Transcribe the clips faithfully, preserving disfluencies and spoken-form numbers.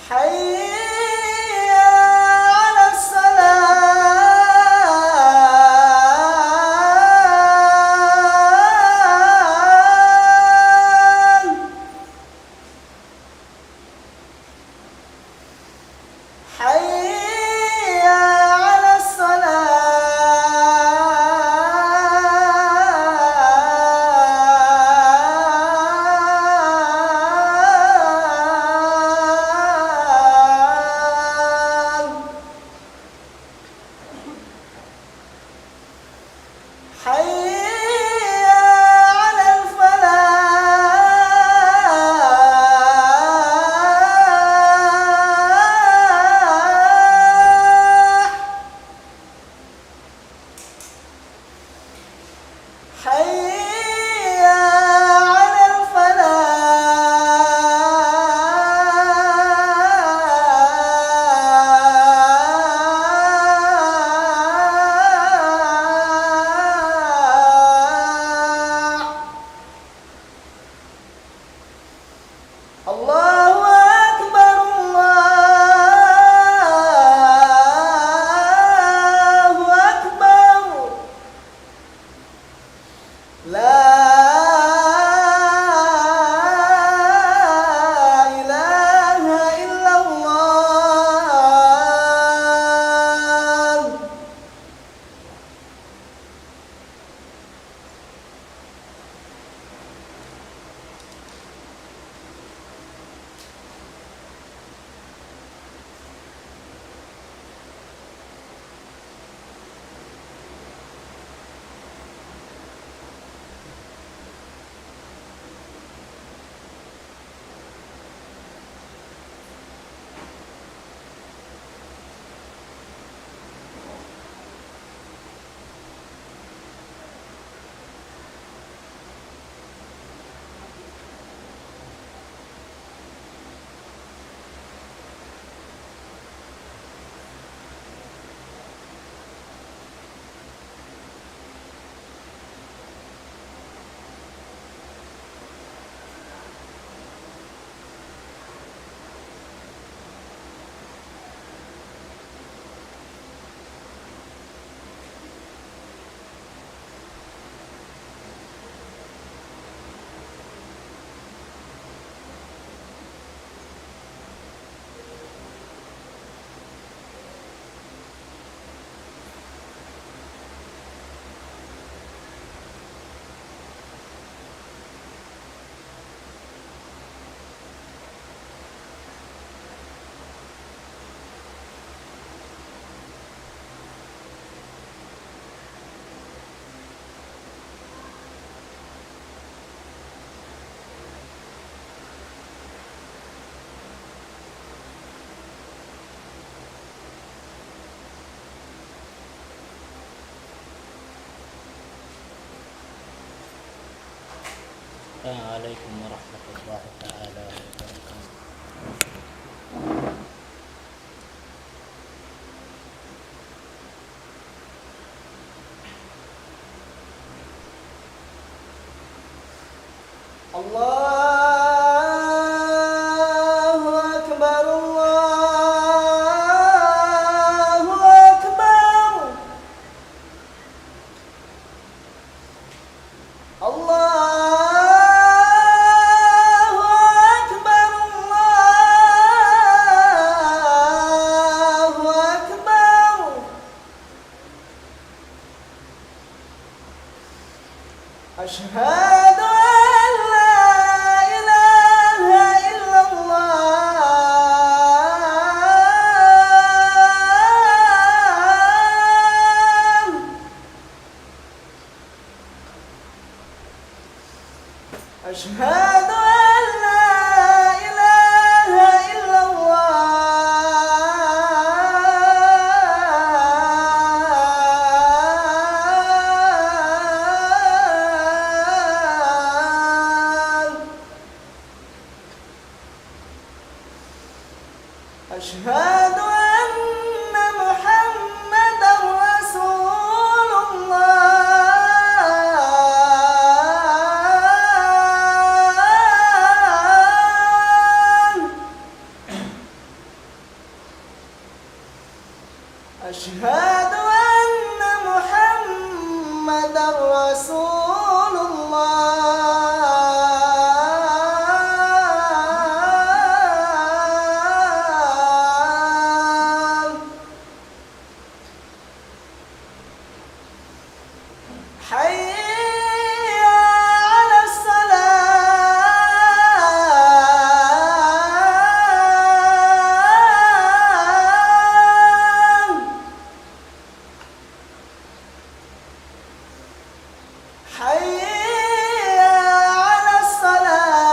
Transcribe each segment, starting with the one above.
حي على الصلاة. حي على الصلاة. حي على الفلاح. حي على الفلاح. الله أكبر، الله أكبر. لا إله إلا الله. السلام عليكم ورحمة الله تعالى وبركاته. الله أكبر، الله أكبر. الله أكبر، الله أكبر. أشهد أن لا إله إلا الله. أشهد أن لا إله إلا الله. أشهد أن محمدا رسول الله. أشهد أن محمدا رسول الله. حي على الصلاة. حي على الصلاة.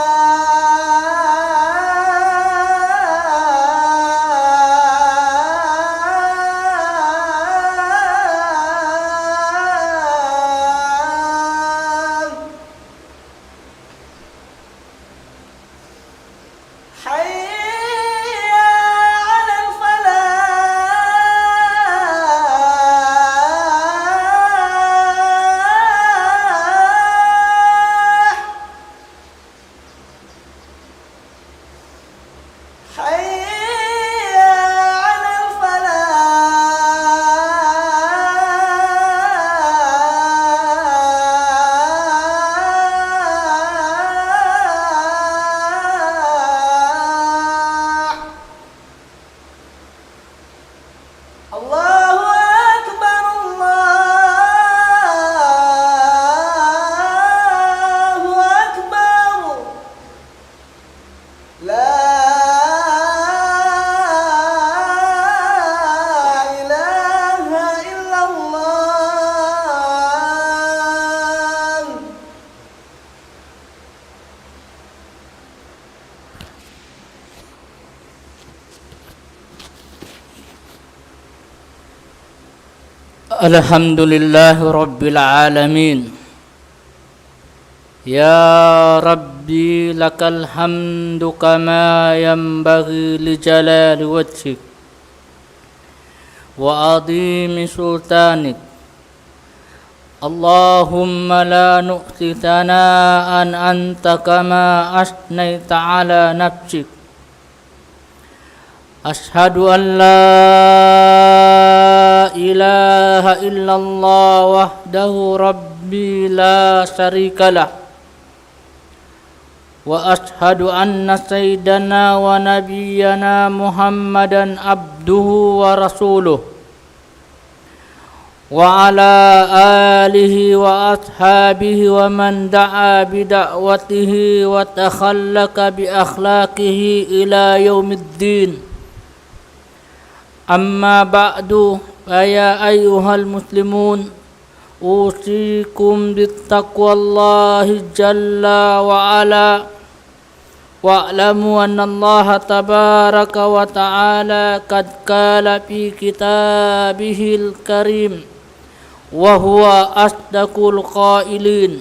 حي على الفلاح. حي على الفلاح. الله أكبر، الله أكبر. لا إله إلا الله. الحمد لله رب العالمين. يا ربي، لك الحمد كما ينبغي لجلال وجهك وعظيم سلطانك. اللهم لا نحصي ثناء أنت كما أثنيت على نفسك. أشهد أن لا إله إلا الله وحده ربي لا شريك له، وأشهد أن سيدنا ونبينا محمدا عبده ورسوله، وعلى آله وأصحابه ومن دعا بدعوته وتخلق بأخلاقه إلى يوم الدين. أما بعد، فيا أيها المسلمون، أوصيكم بتقوى الله جل وعلا، واعلموا أن الله تبارك وتعالى قد قال في كتابه الكريم، وهو أصدق القائلين: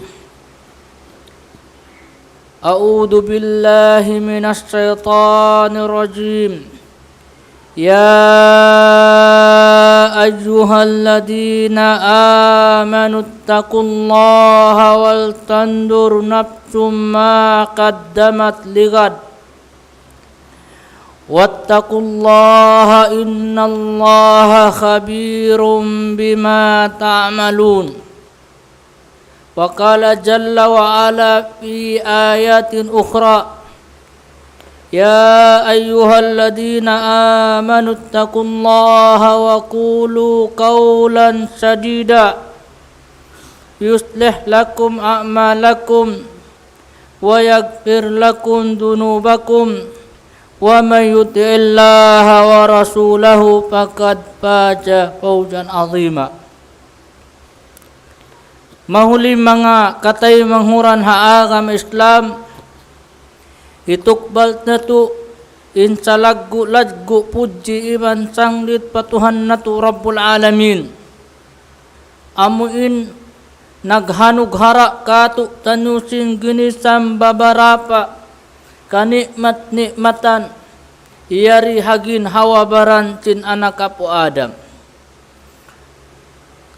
أعوذ بالله من الشيطان الرجيم. يا أيها الذين آمنوا اتقوا الله ولتنظر نفس ما قدمت لغد واتقوا الله إن الله خبير بما تعملون. وقال جل وعلا في آيات أخرى: يا أيها الذين آمنوا اتقوا الله وقولوا قولا سديدا يصلح لكم أعمالكم ويغفر لكم ذنوبكم ومن يطع الله ورسوله فقد فاز فوزا عظيما. Mahuli manga kataymanghuran ha agama Islam, hitukbal natu' in salaggu'-laggu' pudji iban sanglit pa Tuhan natu' Rabbul Alamin. Amu in naghanughara' kātu'niyu sin ginisan babarapa kanikmat-nikmatan yari ha ginhawa-baran sin anak apu' Adam.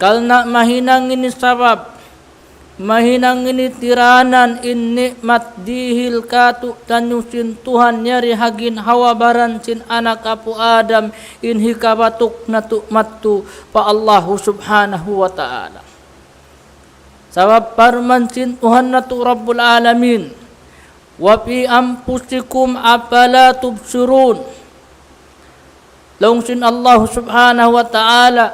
Karna' mahinang ini sabab, Mahinang ini tiranan in ni'mat dihil kātu'niyu sin Tuhan yari ha ginhawa-baran sin anak apu' Adam in hikabatuk natu' madtu pa Allahu Subhanahu wa Ta'ala. Sabab parman sin Tuhan natu' Rabbul Alamin, وفي أنفسكم أفلا تبصرون. Laung sin Allahu Subhanahu wa Ta'ala,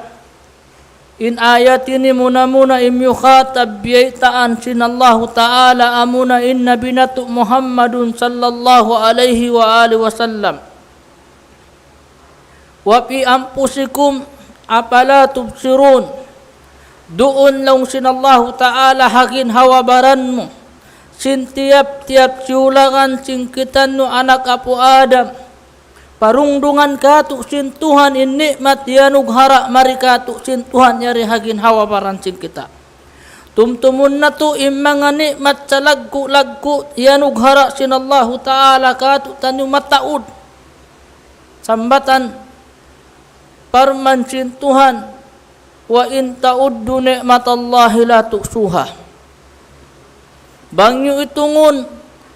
in ayat ini muna-muna in miyukhatab biyaytaan sin Allahu Ta'ala amuna in Nabi natu' Muhammadun sallallahu alayhi wa alihi wasallam. وفي أنفسكم أفلا تبصرون. Duun laung sin Allahu Ta'ala ha ginhawa-baran mu, sin tiyap-tiyap siyulagan sin kitaniyu anak apu' Adam. Parungdungan kātu' sin Tuhan in ni'mat iyanughara' mari kātu' sin Tuhan yari ha ginhawa-baran sin kita. Tumtumun natu' in manga ni'mat salaggu'-laggu' iyanughara' sin Allahu Ta'ala kātu'niyu mataud. Sambatan parman sin Tuhan, وإن تعدوا نعمة الله لا تحصوها. Bang niyu itungun,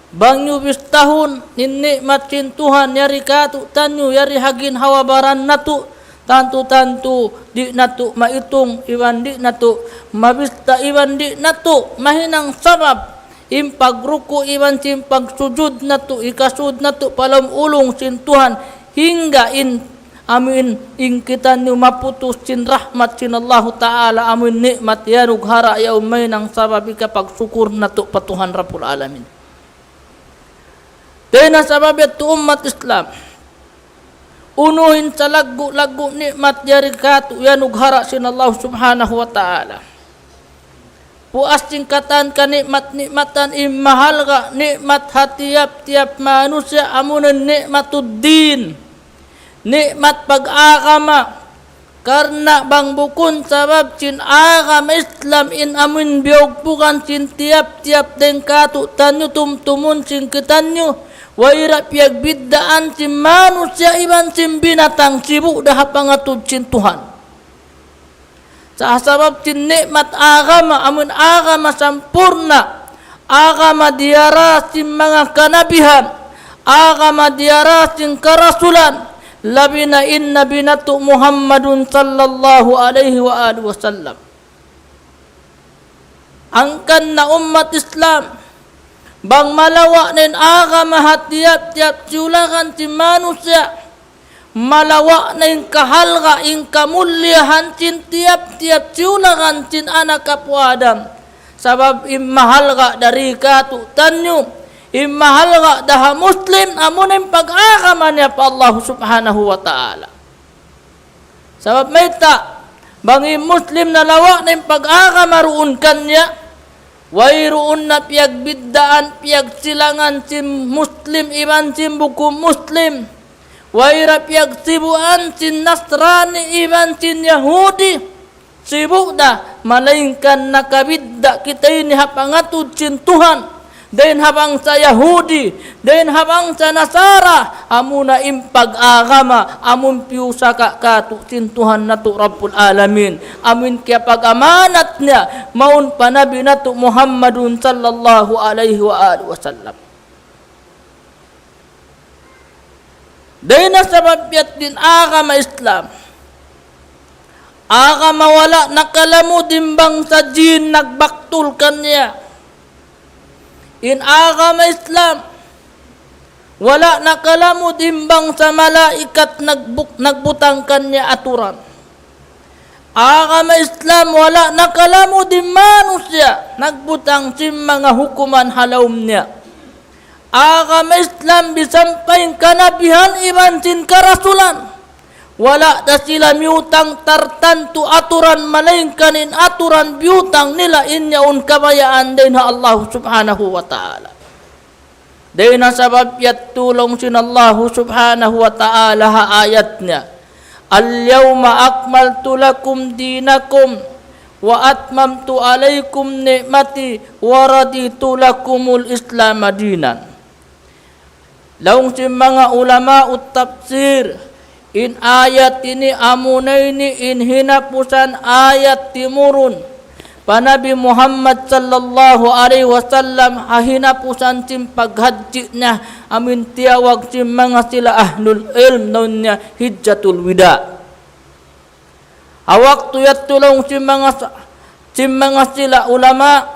bang niyu bistahun in ni'mat sin Tuhan yari kātu'niyu, yari ha ginhawa-baran natu', tantu-tantu di' natu' maitung, iban di' natu' mabista, iban di' natu' mahinang sabab in pagruku' iban sin pagsujud natu', hikasud natu' pa lawm ulung sin Tuhan, hangga in amuin in kitaniyu maputus sin rahmat sin Allahu Ta'ala, amuin ni'mat iyanughara' yaun, mahinang sabab hikapagsukur natu' pa Tuhan Rabbul Alamin. Dayn ha sabab yadtu ummat Islam, unu in salaggu'-laggu' ni'mat yari kātu' iyanughara' sin Allah Subhanahu wa Ta'ala. Puas sin katan kani'mat-ni'matan in mahalga' ni'mat ha tiyap-tiyap manusiya' amuna ni'matuddin, ni'mat pag-agama. Karna' bang bukun sabab sin agama Islam in amuin biyugpugan sin tiyap-tiyap dayn kātu'niyu, tumtumun sin kitaniyu, wayra piyagbiddaan sin manusiya' iban sin binatang, sibu' da ha pangatud sin Tuhan. Sa' sabab sin ni'mat agama, amun agama sampurna', agama diyara sin manga kanabihan, agama diyara sin karasulan, labi na in Nabi natu' Muhammadun sallallahu alayhi wa alihi wasallam. Hangkan na ummat Islam, bang malawa' na in agama ha tiyap-tiyap siyulagan sin manusiya', malawa' na in kahalga', in kamulliyahan sin tiyap-tiyap siyulagan sin anak apu' Adam. Sabab in mahalga' dari kātu'niyu, in mahalga' da ha Muslim, amuna in pag-agama niya pa Allah Subhanahu wa Ta'ala. Sabab mayta', bang in Muslim nalawa' na in pag-agama duun kaniya, wayruun na piyagbiddaan, piyagsilangan sin Muslim iban sin bukun Muslim. Wayra piyagsibuan sin Nasrani iban sin Yahudi. Sibu' da, malaingkan nakabidda' kita ini ha pangatud sin Tuhan. Dayn ha bangsa Yahudi, dayn ha bangsa Nasara, amuna in pag-agama, amun piyusaka' kātu' sin Tuhan natu' Rabbul Alamin, amun kiyapag-amanat niya, mawn pa Nabi natu' Muhammadun sallallahu alayhi wa alihi wasallam. Dayn ha sabab yadtu in agama Islam, agama wala' nakalamud in bangsa jin nagbaktul kaniya. In agama Islam, wala' nakalamud in bangsa malaikat nagbuk-, nagbutang kaniya aturan. Agama Islam, wala' nakalamud in manusiya' nagbutang sin manga hukuman ha lawm niya. Agama Islam, bisan pa in kanabihan iban sin karasulan, wala' da sila miyutang tartantu aturan, malaingkan in aturan biyutang nila in yaun kabayaan dayn ha Allah Subhanahu wa Ta'ala. Dayn ha sabab yadtu laung sin Allah Subhanahu wa Ta'ala ha ayat niya, اليوم أكملت لكم دينكم وأتممت عليكم نعمتي ورضيت لكم الإسلام دينا. Laung sin manga ulama'ut tafsir, in ayat ini amuna ini in hinapusan ayat timurun. pa Nabi Muhammad sallallahu alayhi wasallam ha hinapusan sin paghadji' niya, amuin tiyawag sin manga sila ahlul ilm laung niya hijjatul wida'. Ha waktu yadtu laung sin manga sa-, sin manga sila ulama,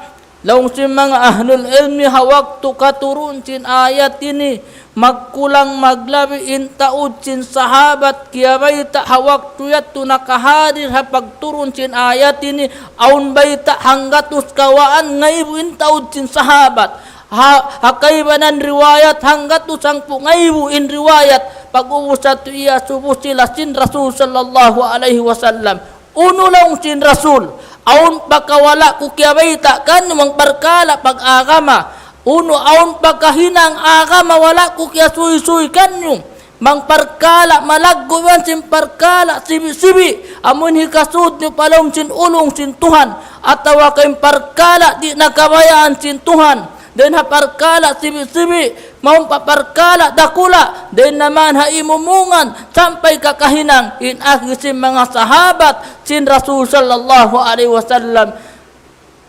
laung sin manga ahlul ilmi ha waktu katurun sin ayat ini, magkulang maglabi in taud sin sahabat kiyabayta' ha waktu yadtu nakahadir ha pagturun sin ayat ini, awn bayta' hanggatus kawhaan ngaibu in taud sin sahabat. Ha, ha kaibanan riwayat hanggatus hangpu' ngaibu in riwayat. Pag'ubus yadtu iyasubu sila sin Rasul sallallahu alayhi wasallam. Unu laung sin Rasul, awn pa ka wala' ku kiyabayta' kaniyu bang parkala' pag-agama. Unu awn pa ka hinang agama wala' ku kiyasuysuy kaniyu bang parkala' malaggu' iban sin parkala' sibi'-sibi'. Amuin hikasud niyu pa lawm sin ulung sin Tuhan, atawa ka in parkala' di' na kabayaan sin Tuhan. Dayn ha parkala' sibi'-sibi', mawn pa parkala' dakula', dayn naman ha imumungan, sampay kakahinang, in agi sin manga sahabat sin Rasul sallallahu alayhi wasallam.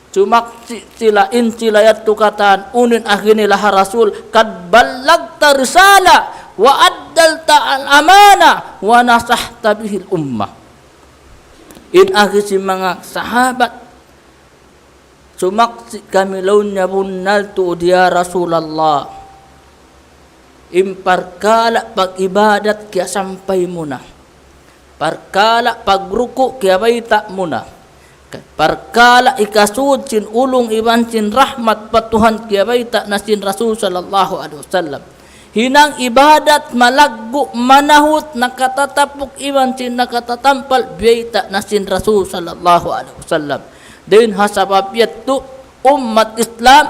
Sumaksi' sila, in sila yadtu katan, unu in agi nila ha Rasul, قد بلغت الرسالة وأديت الأمانة ونصحت به الأمة. In agi sin manga sahabat, sumaksi' kami laung niya bunnal tuud ya Rasulullah. In parkala' pag-ibadat kiyasampay mu na. Parkala' pagruku' kiyabayta' mu na. Parkala' hikasud sin ulung iban sin rahmat pa Tuhan kiyabayta' na sin Rasul sallallahu alayhi wasallam. Hinang ibadat malaggu' manahut nakatatapuk iban sin nakatatampal biyayta' na sin Rasul sallallahu alayhi wasallam. Dayn ha sabab yadtu ummat Islam,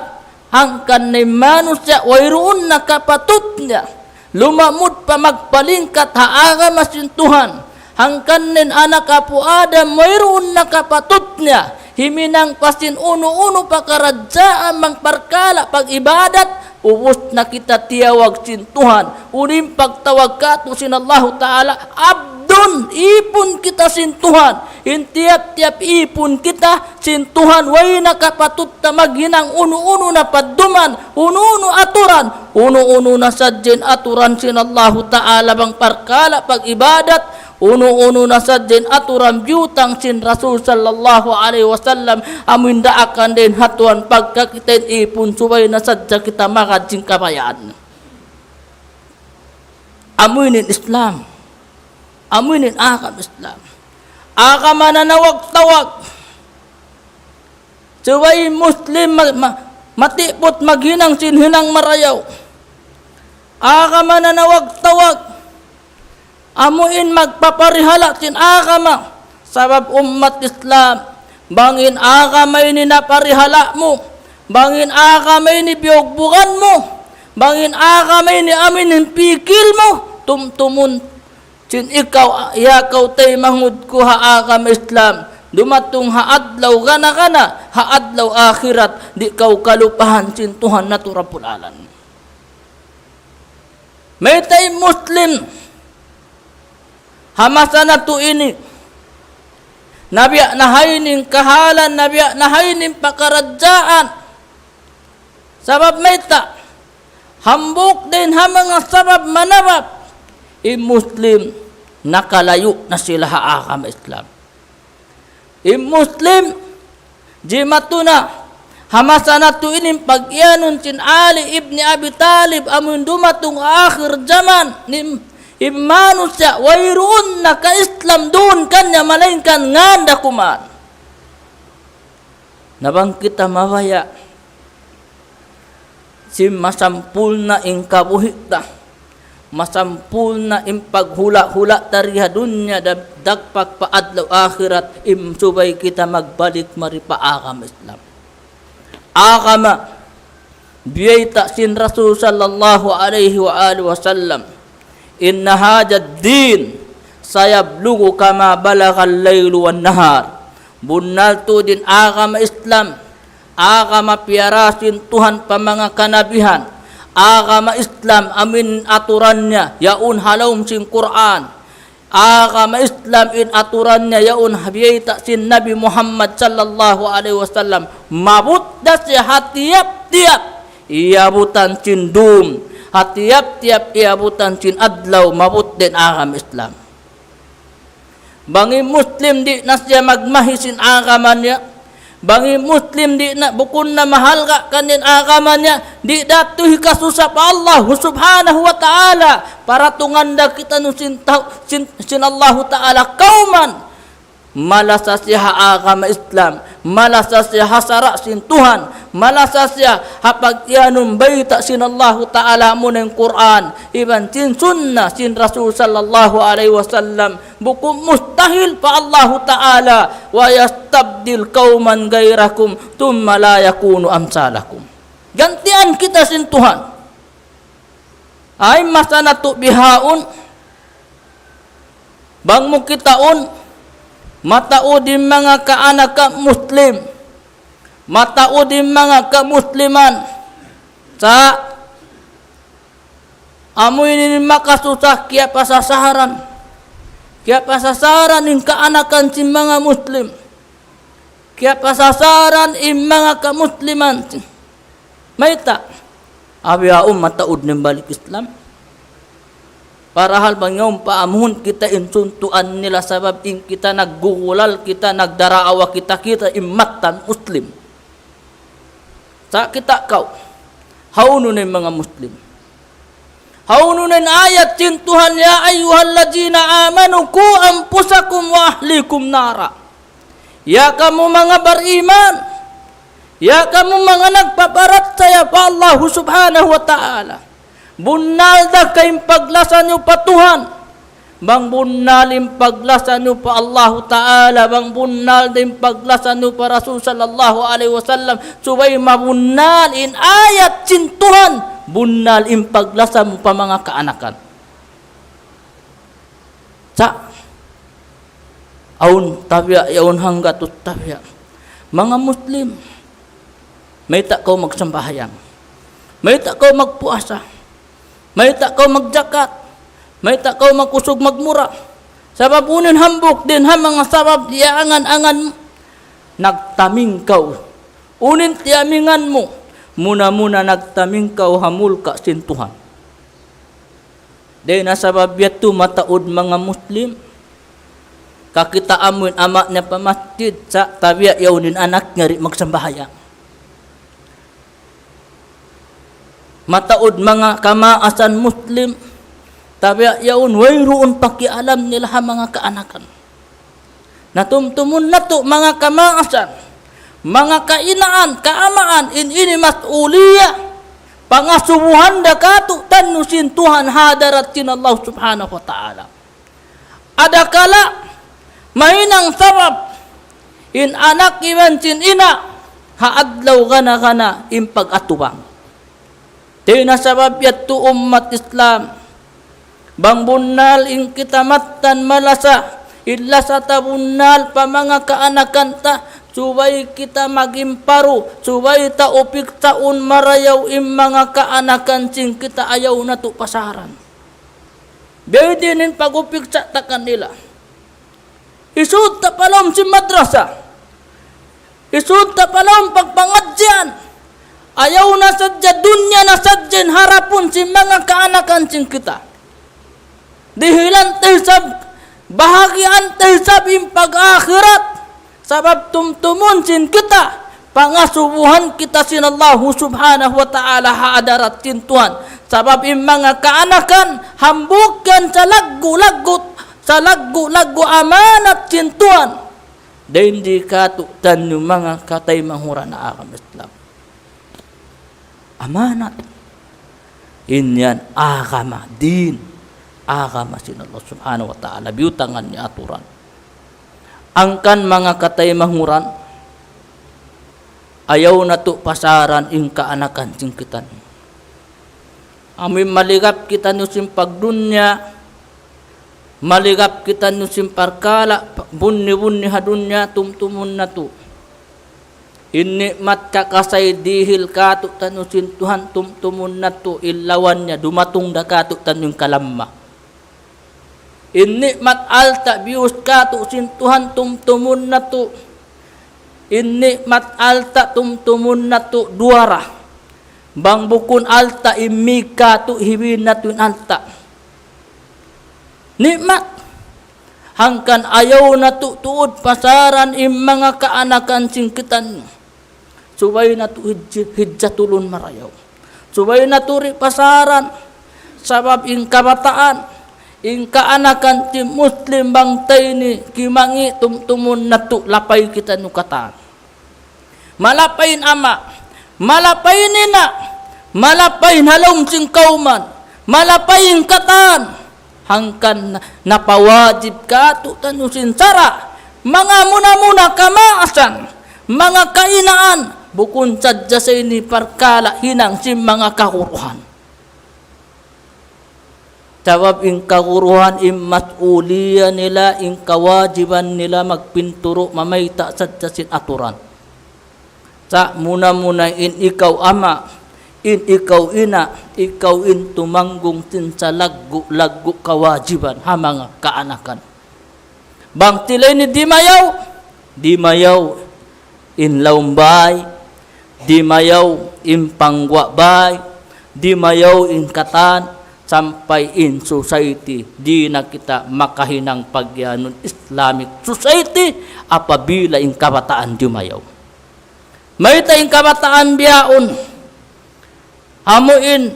hangkan in manusiya' wayruun na kapatut niya lumamud pa magpalingkat ha agama sin Tuhan. Hangkan in anak apu' Adam wayruun na kapatut niya himinang pa sin unu-unu pakaradjaan bang parkala' pag-ibadat, ubus na kita tiyawag sin Tuhan. Unu in pagtawag katu' sin Allahu Ta'ala, abdun, ipun kita sin Tuhan. In tiyap-tiyap ipun kita sin Tuhan, way na kapatut ta maghinang unu-unu na padduman, unu-unu aturan, unu-unu na sadja in aturan sin Allahu Ta'ala bang parkala' pag-ibadat, unu-unu na sadja in aturan biyutang sin Rasul sallallahu alayhi wasallam, amuin daakan dayn ha Tuhan pagka kita in ipun subay na sadja kita magad sin kabayaan. Amuin in Islam. Amuin in agama Islam. Agama nanawag-tawag. Subay Muslim ma-, ma-, matiput maghinang sin hinang marayaw. Agama nanawag-tawag. Amuin magpaparihala' sin agama. Sabab ummat Islam, bang in agama ini naparihala' mu, bang in agama ini biyugbugan mu, bang in agama ini amuin in pikil mu, tumtumun sin ikaw, ya kaw taymanghud ku ha agama Islam, dumatung ha adlaw gana-gana, ha adlaw akhirat, di' kaw kalupahan sin Tuhan natu' Rabbul Alamin. Mayta' in Muslim ha masa natu' ini, nabiya' na ha ini in kahalan, nabiya' na ha ini in pakaradjaan. Sabab mayta', hambuuk dayn ha manga sabab manabab, in Muslim nakalayu' na sila ha agama Islam. In Muslim, jimatu na, ha masa natu' ini in pag-iyanun sin Ali ibn Abi Talib, amun dumatung akhir jaman, in, in manusiya' wayruun na ka-Islam duun kaniya, malaingkan ngān da kuman. Na bang kita mabaya', sin masampurna' in kabuhi' ta, masampurna' in paghula'-hula' ta di ha dunya, da-, dagpak pa adlaw akhirat, in subay kita magbalik mari pa agama Islam. Agama biyayta' sin Rasul sallallahu alayhi wa alihi wasallam, إن هذا الدين سيبلغ كما بلغ الليل والنهار. Bunnal tuud in agama Islam, agama piyara sin Tuhan pa manga kanabihan, agama Islam amuin aturan niya, yaun ha lawm sin Qur'an. Agama Islam in aturan niya yaun ha biyayta' sin Nabi Muhammad sallallahu alayhi wasallam. Mabut da siya ha tiyap-tiyap iyabutan sin dum. Ha tiyap-tiyap iyabutan sin adlaw, mabut da in agama Islam. Bang in Muslim di' na siya magmahi sin agama niya, bang in Muslim di' na, bukun na mahalga' kaniya in agama niya, di' da tuud hikasusa pa Allah subhanahu wa ta'ala. Paratungan da kitaniyu sin tau-, sin, sin Allahu ta'ala kawman. Malasa siya ha agama Islam, malasa siya ha sara' sin Tuhan, malasa siya ha pag-iyanun bayta' sin Allahu ta'ala, amuna in Qur'an iban sin sunna sin Rasul sallallahu alayhi wasallam. Bukun mustahil pa Allahu ta'ala, ويستبدل قوما غيركم ثم لا يكونوا أمثالكم. Gantian kita sin Tuhan. Ay, masa natu' bihaun. Bang mu kitaun, mataud in manga kaanakan Muslim, mataud in manga kamusliman, sa' amu ini in makasusa, kiyapasasaran. Kiyapasasaran in kaanakan sin manga Muslim. Kiyapasasaran in manga kamusliman. Mayta'? Awn bihaun mataud na in balik Islam. Parahal bang yaun pa amuhun kita in suntuan nila, sabab in kita naggugulal, kita nagdaraawa, kita, kita in mattan Muslim. Sa' kita kaw, hawnu na in manga Muslim? Hawnu na in ayat sin Tuhan, يا أيها الذين آمنوا قوا أنفسكم وأهليكم نارا. Ya kamu manga bariman, ya kamu manga nagpaparachaya pa Allahu subhanahu wa ta'ala, bunnal da kaw in paglasa niyu pa Tuhan. Bang bunnal in paglasa niyu pa Allahu ta'ala, bang bunnal da in paglasa niyu pa Rasul sallallahu alayhi wasallam, subay mabunnal in ayat sin Tuhan, bunnal in paglasa mu pa manga kaanakan. Sa' awn tabiya', yaun hanggatus tabiya'. Manga Muslim, mayta' kaw magsambahayang, mayta' kaw magpuasa, mayta' kaw magjakat, mayta' kaw mag-usug magmura. Sabab unu in hambuuk dayn ha manga sabab iyaangan-angan mu, nagtaming kaw. Unu in tiyamingan mu? Muna-muna nagtaming kaw ha mulka' sin Tuhan. Dayn ha sabab yadtu mataud manga Muslim, kakitaan mu in ama' niya pa masjid, sa' tabiya' yaun in anak niya di' magsambahayang. Mataud manga kamaasan Muslim, tabiya' yaun wayruun pakialam nila ha manga kaanakan. Na tumtumun natu' manga kamaasan, manga kainaan, kaamaan, in ini mas'uliya, pangasubuhan da kātu'niyu sin Tuhan ha hadarat sin Allah subhanahu wa ta'ala. Adakala mahinang sabab in anak iban sin ina' ha adlaw gana-gana in pag-atubang. Dayn ha sabab yadtu ummat Islam, bang bunnal in kita mattan malasa, in lasa ta bunnal pa manga kaanakan ta, subay kita maging paru, subay ta upiksaun marayaw in manga kaanakan sin kita, ayaw natu' pasaran. Biyadiin in pag-upiksa ta kanila. Isud ta pa lawm sin madrasa. Isud ta pa lawm pagpangadjian. Ayaw na sadja dunya na sadja in harapun sin manga kaanakan sin kita. Dihilan ta isab, bahagian ta isab in pag-akhirat. Sabab tumtumun sin kita, pangasubuhan kita sin Allahu subhanahu wa ta'ala ha hadarat sin Tuhan. Sabab in manga kaanakan, hambuuk yan salaggu'-laggu', salaggu'-laggu' amanat sin Tuhan. Dayn di kātu'niyu manga kataymanghuran ha agama Islam. Amanat. In yan agama, din. Agama sin Allah subhanahu wa ta'ala. Biyutangan niya aturan. Hangkan manga kataymanghuran, ayaw natu' pasaran in kaanakan sin kitaniyu. Amu in maligap kitaniyu sin pagdunya, maligap kitaniyu sin parkala', bunyi-bunyi ha dunya, tumtumun natu'. In ni'mat kakasay dihil kātu'niyu sin Tuhan, tumtumun natu', in lawan niya, dumatung da kātu'niyu in kalamma. In ni'mat alta' biyus kātu' sin Tuhan tumtumun natu'. In ni'mat alta' tumtumun natu' duwa ra. Bang bukun alta' in mī kātu' hiwin natu' in alta'. Ni'mat. Hangkan ayaw natu' tuud pasaran in manga kaanakan sin kitaniyu. Subay natu' hidji-, hidjatulun marayaw. Subay natu' di' pasaran. Sabab in kabataan, in kaanakan sin Muslim bang tayni kimangi' tumtumun natu' lapay kitaniyu katan. Malapay in ama', malapay in ina', malapay in ha lawm sin kawman, malapay in katan. Hangkan na-, napawajib kātu'niyu sin sara', manga muna-muna kamaasan, manga kahinaan, bukun sadja sa ini parkala' hinang sin manga kaguruhan. Sabab in kaguruhan, in mas'uliya nila, in kawajiban nila magpinturu', mamayta' sadja sin aturan. Sa' muna-muna in ikaw ama', in ikaw ina', ikaw in tumanggung sin salaggu'-laggu' kawajiban ha manga kaanakan. Bang sila ini dimayaw, dimayaw in lawm bāy, dimayaw in pangguwa' bāy, dimayaw in katan, sampay in society, di' na kita makahinang pagiyanun Islamic society apabila in kabataan dimayaw. Mayta' in kabataan bihaun? Amu in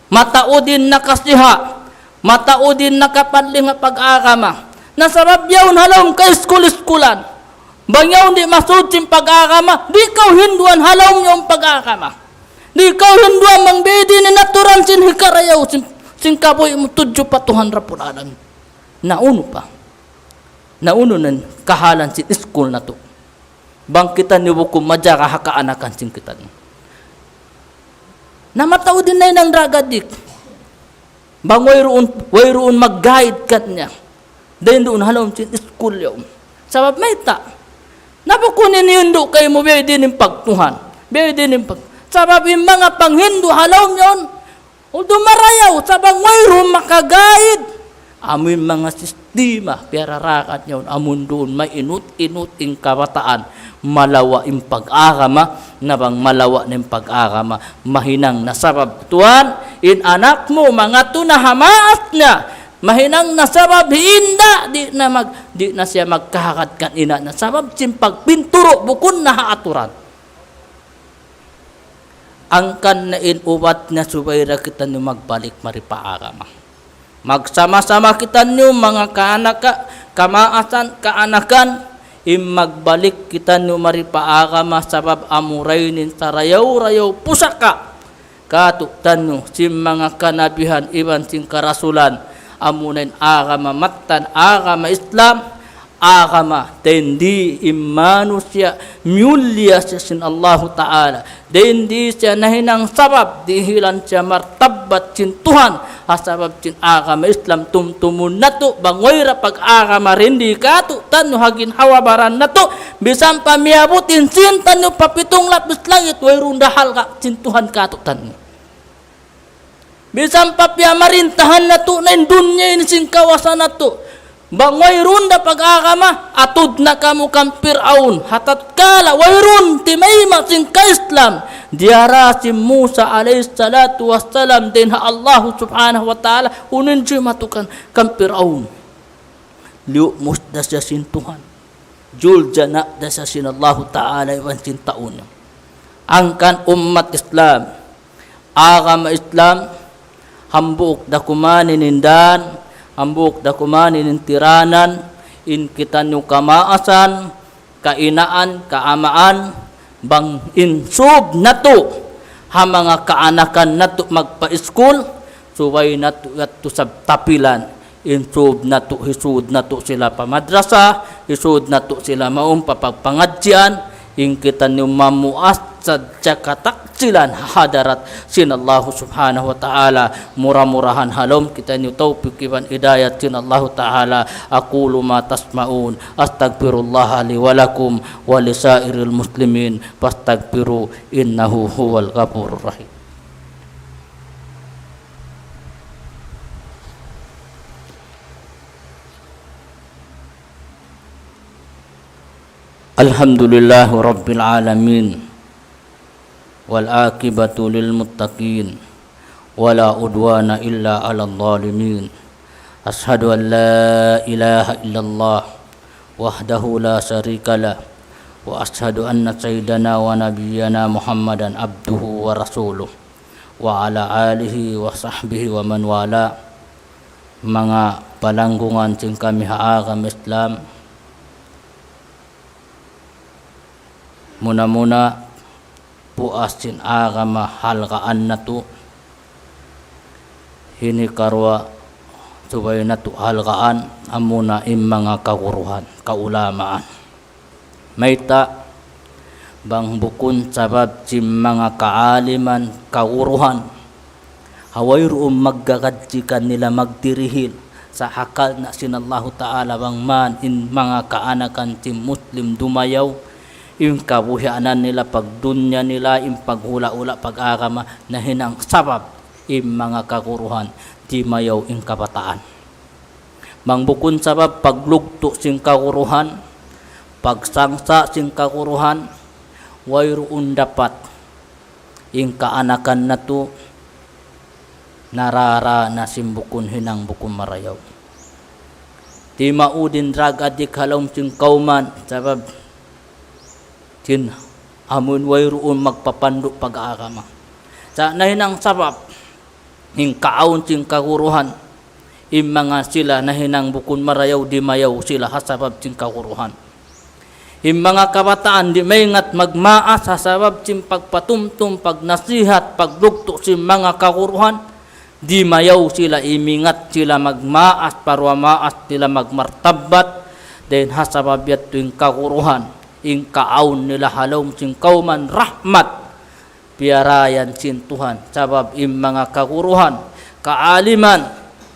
mataud in nakasiha', mataud in nakapanling ha pag-agama. Na sabab yaun ha lawm kaiskul-iskulan. Bang yaun di' masud sin pag-agama, di' kaw hinduan ha lawm yaun pag-agama. Di' kaw hinduan bang biyadiin in aturan sin hikarayaw sin, sin kabuhi' mu tudju pa Tuhan Rabbul Alamin. Na unu pa? Na unu na in kahalan sin iskul natu'? Bang kitaniyu bukun majaga ha kaanakan sin kitaniyu. Na mataud in nahinang drug addict. Bang wayruun, wayruun mag-guide kaniya. Dayn duun ha lawm sin iskul yaun. Sabab mayta'? Na bukun in hindu' kaymu biyadiin in pagtuhan. Biyadiin in pag-, sabab in manga panghindu' ha lawm yaun, although marayaw, sa' bang wayruun maka-guide. Amu in manga sistema, piyararakat niya yaun, amu in duun mainut-inut in kabataan, malawa' in pag-agama, na bang malawa' na in pag-agama, mahinang na sabab tuwan, in anak mu, mangatu na ha maas niya, mahinang na sabab hinda', di' na mag-, di' na siya magkahagad kan ina' niya, sabab sin pagpinturu' bukun na ha aturan. Hangkan na in ubat niya subay da kitaniyu magbalik mari pa agama. Magsama-sama kitaniyu manga kaanaka-, kamaasan, kaanakan, in magbalik kitaniyu mari pa agama sabab amura ini in sarayaw-rayaw pusaka kātu'niyu sin manga kanabihan iban sin karasulan, amuna in agama mattan, agama Islam, agama, dayn di in manusiya' miyulliya siya sin Allahu Ta'ala. Dayn di siya nahinang sabab, dihilan siya martabbat sin Tuhan, ha sabab sin agama Islam tumtumun natu', bang wayra pag-agama dayn di kātu'niyu ha ginhawa-baran natu', misan pa miyabut in sīn taniyu pa pitung lapis langit, wayruun da halga' sin Tuhan kātu'niyu. Misan pa piyamarintahan natu' na in dunya ini sin kawasa natu'. Bang wayruun da pag-agama, atud na kamu kan Pir'aun. Ha tatkala wayruun timayma' sin ka-Islam, diyara hi Musa alayhi salatu wassalam dayn ha Allahu subhanahu wa ta'ala, unu in jimatu kan, kan Pir'aun. Liyu'mus da siya sin Tuhan. Juljana' da siya sin Allahu Ta'ala iban sin tau niya. Hangkan ummat Islam, agama Islam, hambuuk da kuman in dān, hambuuk da kuman in tiranan, in kitaniyu kamaasan, kainaan, kaamaan, bang in sūb natu', ha manga kaanakan natu' magpa-iskul, subay natu' yadtu isab tapilan, in sūb natu', hisūd natu' sila pa madrasa, hisūd natu' sila mawn pa pagpangadjian, in kitaniyu mamuas sadja kataksilan ha hadarat sin Allahu subhanahu wa ta'ala. Mura-murahan ha lawm kitaniyu tawpik iban hidayat sin Allahu ta'ala. أقول ما تسمعون، أستغفر الله لي ولكم ولسائر المسلمين فاستغفروه إنه هو الغفور الرحيم. الحمد لله رب العالمين، والعاقبة للمتقين، ولا عدوان إلا على الظالمين. أشهد أن لا إله إلا الله وحده لا شريك له، وأشهد أن سيدنا ونبينا محمدا عبده ورسوله، وعلى آله وصحبه ومن والاه. Manga palanggungan sin kami ha agama Islam, muna-muna, puas sin agama halgaan natu'. Ini karuwa subay natu' halgaan, amuna in manga kaguruhan, kaulamaan. Mayta'? Bang bukun sabab sin manga kaaliman, kaguruhan, ha wayruun maggagadji kanila magdirihil, sa' hakal na sin Allahu Ta'ala bang man in manga kaanakan sin Muslim dumayaw, in kabuhianan nila, pagdunya nila, in paghula'-hula' pag-agama, nahinang sabab in manga kaguruhan, dimayaw in kabataan. Bang bukun sabab paglugtu' sin kaguruhan, pagsangsa' sin kaguruhan, wayruun dapat in kaanakan natu' narara na sin bukun hinang bukun marayaw. Di' maud in drug addict ha lawm sin kawman, sabab sin amun wayruun magpapandu' pag-agama. Sa' nahinang sabab, in kaawn sin kaguruhan, in manga sila nahinang bukun marayaw, dimayaw sila ha sabab sin kaguruhan. In manga kabataan di' maingat magmaas ha sabab sin pagpatumtum, pagnasihat, paglugtu' sin manga kaguruhan, dimayaw sila, imingat sila magmaas, paruwa maas sila magmartabbat, dayn ha sabab yadtu in kaguruhan, in kaawn nila ha lawm sin kawman rahmat, piyarayan sin Tuhan, sabab in manga kaguruhan, kaaliman,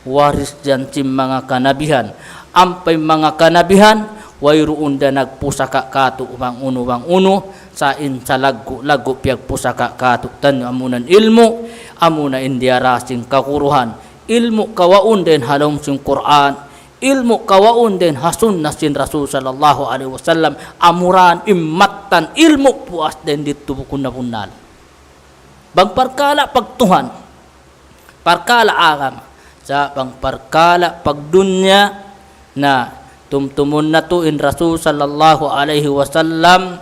waris yan sin manga kanabihan. Ampa in manga kanabihan, wayruun da nagpusaka' kātu' bang unu bang unu, sa' in salaggu'-laggu' piyagpusaka' kātu'niyu amuna in ilmu', amuna in diyara sin kaguruhan. Ilmu' kawaun dayn ha lawm sin Qur'an, ilmu' kawaun dayn ha sunnah sin Rasul sallallahu alayhi wasallam, amura in mattan ilmu' puas dayn didtu bukun na bunnal. Bang parkala' pagtuhan, parkala' agama, sa' bang parkala' pagdunya, na tumtumun natu' in Rasul sallallahu alayhi wasallam,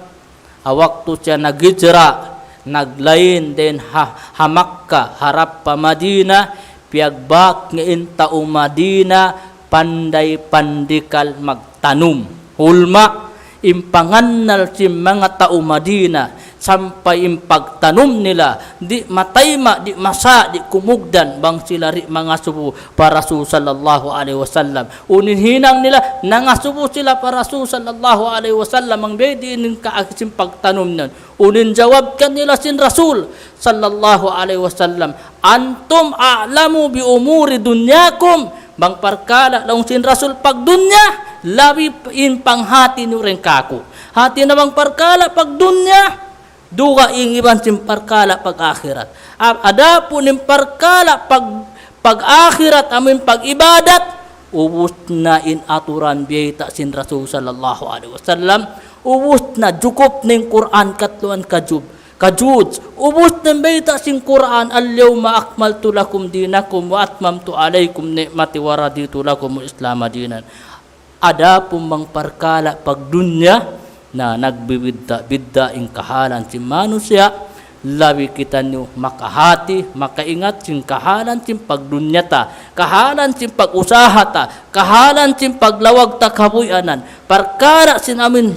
ha waktu siya naghijra, naglain dayn ha, ha Makkah, harap pa Madina, piyagbak niya in tau Madina, panday pandikal magtanum. Hulma, in pangannal sin manga tau Madina, sampay in pagtanum nila, di' matayma', di' masa', di' kumugdan, bang sila di' mangasubu pa Rasul sallallahu alayhi wasallam. Unu in hinang nila, nangasubu sila pa Rasul sallallahu alayhi wasallam, bang biyadiin in kaagi sin pagtanum niyan. Unu in jawab kanila sin Rasul sallallahu alayhi wasallam, أنتم أعلم بأمور دنياكم. Bang parkala' laung sin Rasul pagdunya, labi in panghati niyu dayn kāku'. Hati niya bang parkala' pagdunya, dugaing iban sin parkala' pag-akhirat. A-, adapun in parkala' pag-, pag-akhirat, amu in pag-ibadat, ubus na in aturan biyayta' sin Rasul sallallahu alayhi wasallam, ubus na, jukup na in Qur'an katluan kajub-, kajuz, ubus na in bayta' sin Qur'an, اليوم أكملت لكم دينكم وأتممت عليكم نعمتي ورضيت لكم الإسلام دينا. Adapun bang parkala' pagdunya, na nagbibidda'-bidda' in kahalan sin manusiya', labi kitaniyu makahati, makaingat sin kahalan sin pagdunya ta, kahalan sin pag-usaha ta, kahalan sin paglawag ta kabuhianan, parkala' sin amin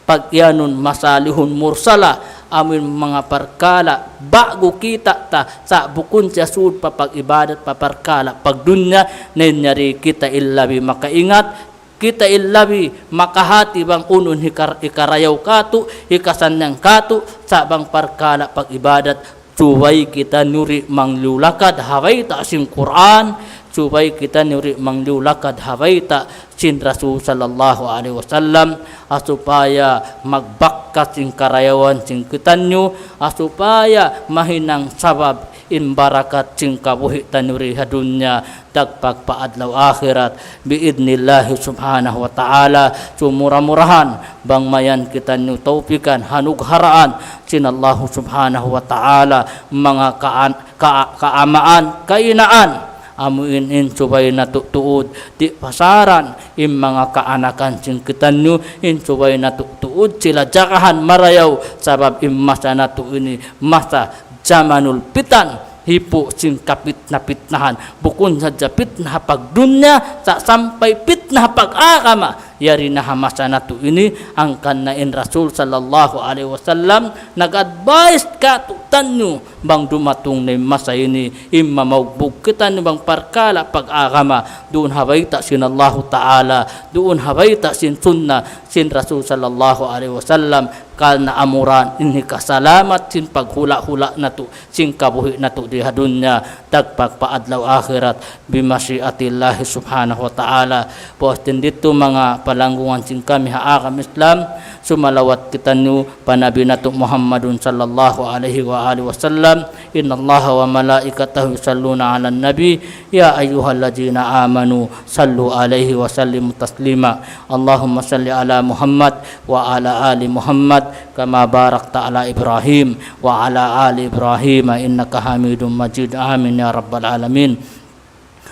pag-iyanun masalihun mursala, amin manga parkala' ba'gu kita' ta, sa' bukun siya sud pa pag-ibadat pa parkala' pagdunya, na in yari kita in labi makaingat, kita in labi makahati bang unu in hikar-, hikarayaw kātu', hikasannyang kātu', sa' bang parkala' pag-ibadat, subay kitaniyu di' mangliyulakad ha bayta' sin Qur'an, subay kitaniyu di' mangliyulakad ha bayta' sin Rasul sallallahu alayhi wasallam, ha supaya magbakkas in karayawan sin kitaniyu, ha supaya mahinang sabab in barakat sin kabuhi' taniyu di ha dunya, dagpak pa adlaw akhirat, bi'idhnillahi subhanahu wa ta'ala. Sumura-murahan, bang mayan kitaniyu tawpikan, hanugharaan sin Allahu subhanahu wa ta'ala, manga kaan-, ka-, kaamaan, kainaan, amu in, in subay natu' tuud, di' pasaran, in manga kaanakan sin kitaniyu, in subay natu' tuud, sila jagahan marayaw, sabab in masa natu' ini, masa jamanul pitan, hipu' sin kapitna-pitnahan. Bukun sadja pitna ha pagdunya, sa' sampay pitna ha pag-agama. Yari na ha masa natu' ini, hangkan na in Rasul sallallahu alayhi wasallam nag-advise kātu'niyu, bang dumatung na in masa ini, in mamaugbug kitaniyu bang parkala' pag-agama, duun ha bayta' sin Allahu Ta'ala, duun ha bayta' sin sunna sin Rasul sallallahu alayhi wasallam, karna' amura in hikasalamat sin paghula'-hula' natu', sin kabuhi' natu' di ha dunya, dagpak pa adlaw akhirat, bimashi'atillahi subhanahu wa ta'ala. Puas din ditu manga palanggungan sin kami ha agama Islam, sumalawat kitaniyu pa Nabi natu' Muhammadun sallallahu alayhi wa alihi wasallam. إن الله وملائكته يصلون على النبي يا أيها الذين آمنوا صلوا عليه وسلموا تسليما. اللهم صل على محمد وعلى آل محمد كما باركت على إبراهيم وعلى آل إبراهيم إنك حميد مجيد. آمين يا رب العالمين.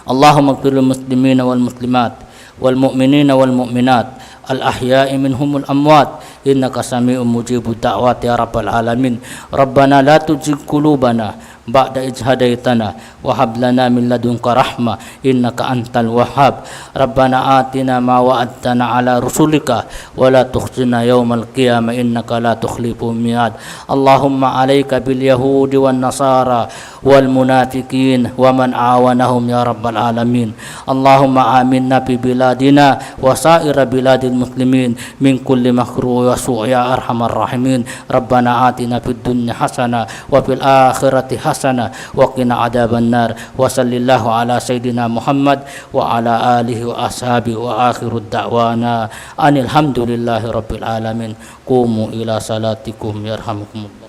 اللهم اغفر للمسلمين والمسلمات والمؤمنين والمؤمنات الأحياء منهم والأموات إنك سميع مجيب الدعوات يا رب العالمين. ربنا لا تزغ قلوبنا بعد إذ هديتنا وهب لنا من لدنك رحمة إنك أنت الوهاب. ربنا آتنا ما وعدتنا على رسلك ولا تخزنا يوم القيامة إنك لا تخلف الميعاد. اللهم عليك باليهود والنصارى والمنافقين ومن عاونهم يا رب العالمين. اللهم آمنا في بلادنا وسائر بلاد المسلمين من كل مكروه وسوء يا أرحم الراحمين. ربنا آتنا في الدنيا حسنة وفي الآخرة حسنة وقنا عذاب النار. وصل الله على سيدنا محمد وعلى آله وأصحابه وآخر دعوانا أن الحمد لله رب العالمين. قوموا إلى صلاتكم يرحمكم الله.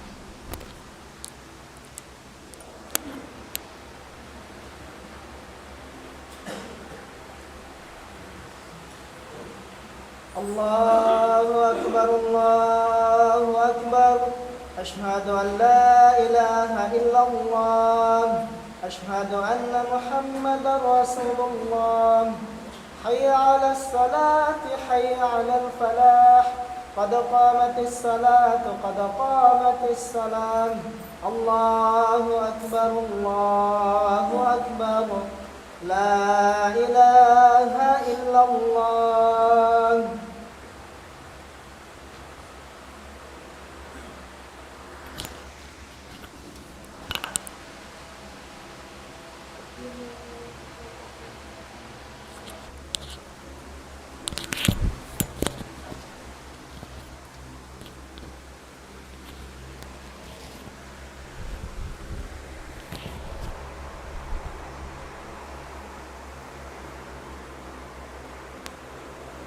الله أكبر، الله أكبر. أشهد أن لا إله إلا الله. أشهد أن محمدا رسول الله. حي على الصلاة، حي على الفلاح. قد قامت الصلاة، قد قامت الصلاة. الله أكبر، الله أكبر. لا إله إلا الله.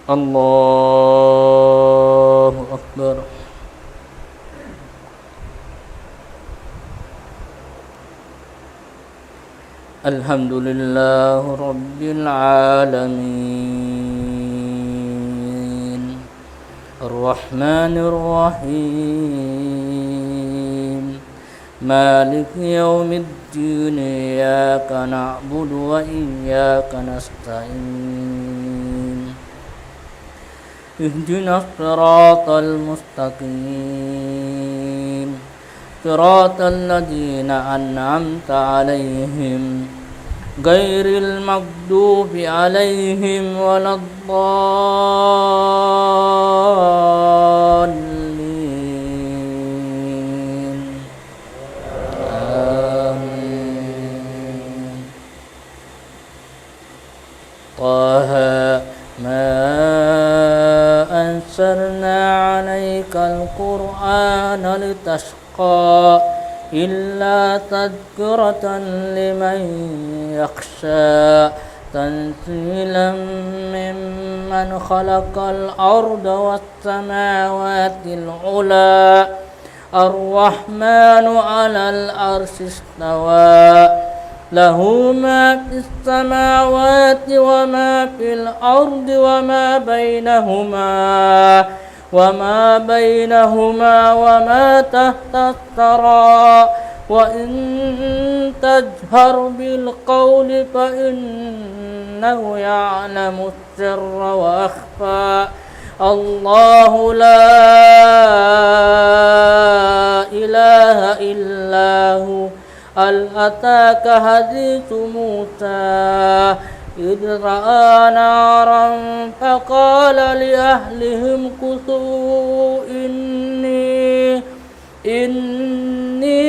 الله أكبر. الحمد لله رب العالمين. الرحمن الرحيم. مالك يوم الدين. إياك نعبد وإياك نستعين. اهدنا الصراط المستقيم. صراط الذين أنعمت عليهم غير المغضوب عليهم ولا الضالين. آمين. طه. ما أنزلنا عليك القرآن لتشقى إلا تذكرة لمن يخشى تنزيلا ممن خلق الأرض والسماوات العلى الرحمن على العرش استوى. له ما في السماوات وما في الأرض وما بينهما، وما بينهما وما تحت الثرى. وإن تجهر بالقول فإنه يعلم السر وأخفى. الله لا إله إلا هو. هل أتاك حديث موسى إذ رأى نارا فقال لأهله امكثوا إني إني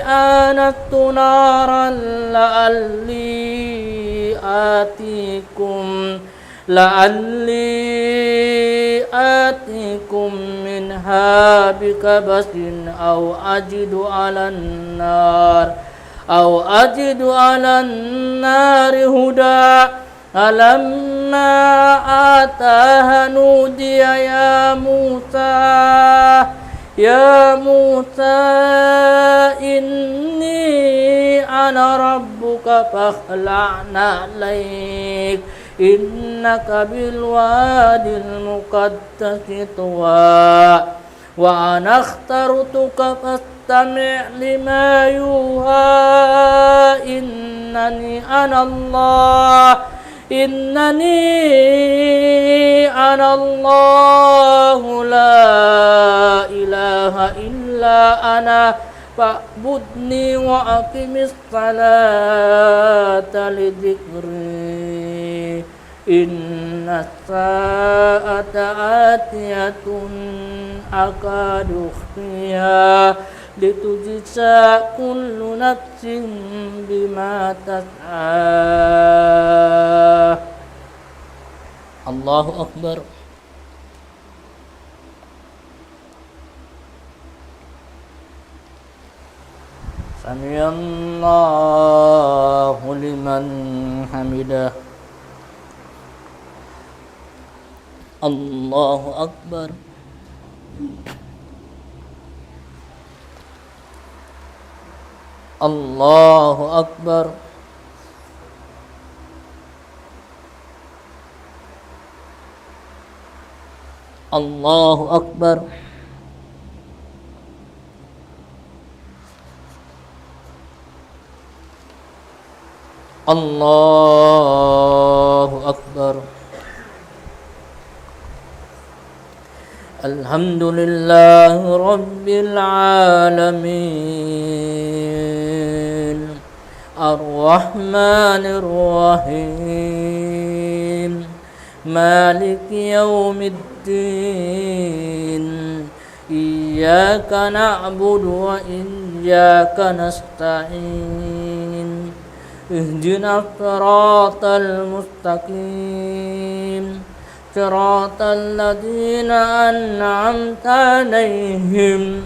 آنست نارا لعلي آتيكم، لعلي آتيكم منها بقبس أو أجد على النار، أو أجد على النار هدى. فلما أتاها نودي يا موسى، يا موسى، إني أنا ربك فاخلع نعليك، إنك بالواد المقدس طوى. وأنا اخترتك فاستمع لما يوحى. إنني أنا الله، إنني أنا الله لا إله إلا أنا فاعبدني وأقم الصلاة لذكري. إن الساعة آتية أكاد أخفيها لتجزى كل نفس بما تسعى. الله أكبر. سمع الله لمن حمده. الله أكبر. الله أكبر. الله أكبر. الله أكبر. الحمد لله رب العالمين. الرحمن الرحيم. مالك يوم الدين. إياك نعبد وإياك نستعين. اهدنا الصراط المستقيم. صراط الذين أنعمت عليهم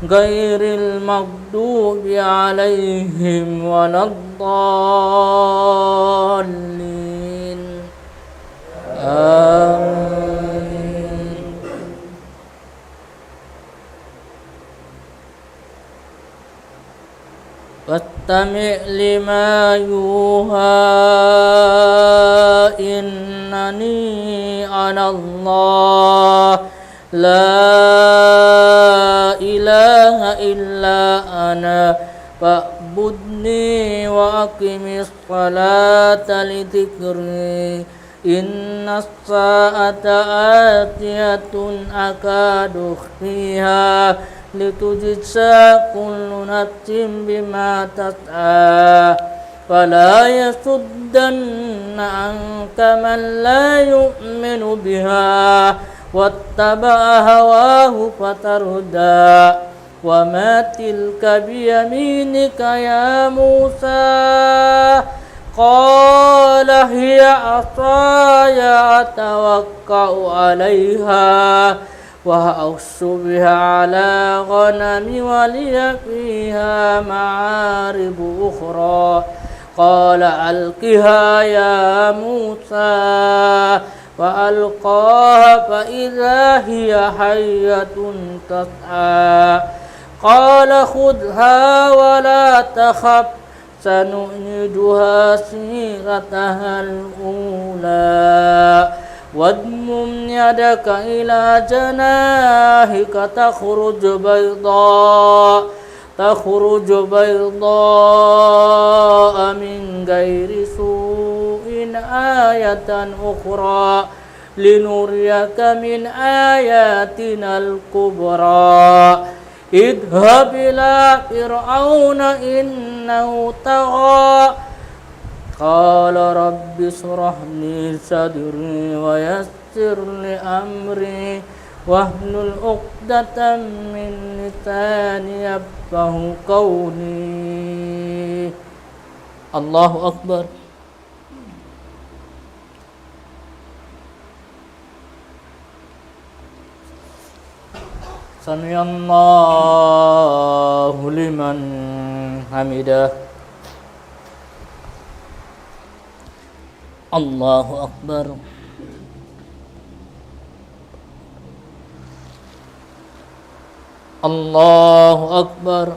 غير المغضوب عليهم ولا الضالين. آمين. فاستمع لما يوحى إنني أنا الله لا إله إلا أنا فاعبدني وأقم الصلاة لذكري. إن الساعة آتية أكاد أخفيها لتجزى كل نفس بما تسعى. فلا يصدنك عنها من لا يؤمن بها واتبع هواه فتردى. وما تلك بيمينك يا موسى؟ قال هي عصاي أتوكأ عليها وأهش بها على غنمي ولي فيها مآرب أخرى. قال ألقها يا موسى. فألقاها فإذا هي حية تسعى. قال خذها ولا تخف سنعيدها سيرتها الأولى واضمم يدك إلى جناحك تخرج بيضاء تخرج بيضاء من غير سوء آية أخرى لنريك من آياتنا الكبرى. اذهب إلى فرعون إنه طغى. قال رب اشرح لي صدري ويسر لي أمري واحلل عقدة من لساني يفقهوا قولي. الله أكبر. سمع الله لمن حمده. الله أكبر. الله أكبر.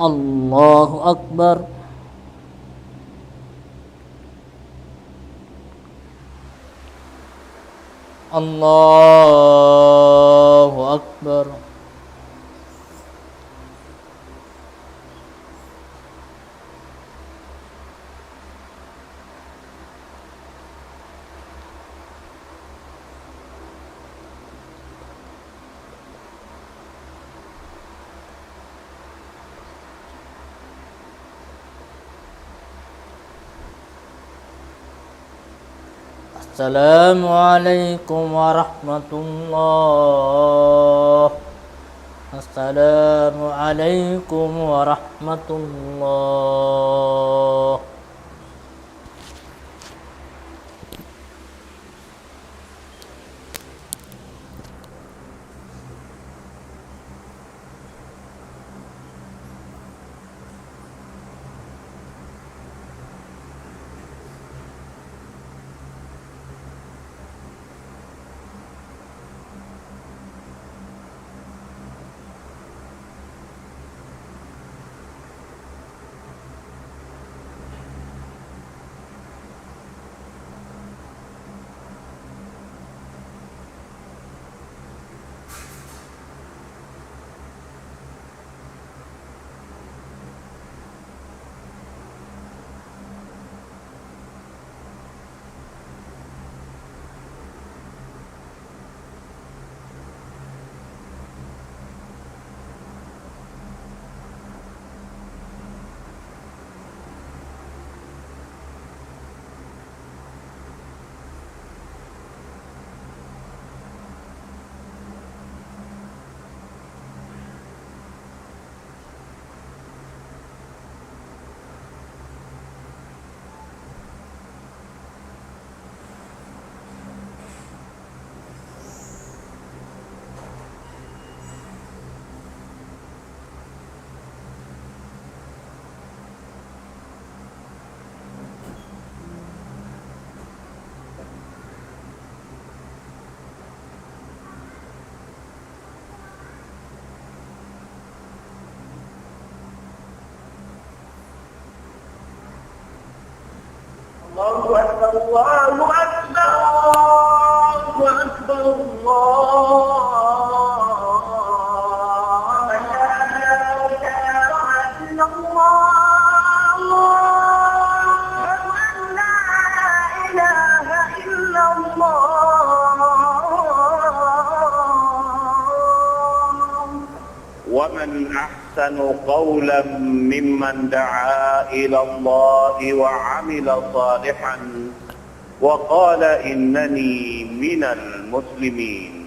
الله أكبر. الله أكبر. السلام عليكم ورحمة الله. السلام عليكم ورحمة الله. الله أكبر، الله أكبر، الله أكبر، الله. أشهد أن لا إله إلا الله. أشهد أن لا إله إلا الله. ومن أحسن قولا ممن دعا إلى الله وعمل صالحا وقال إنني من المسلمين.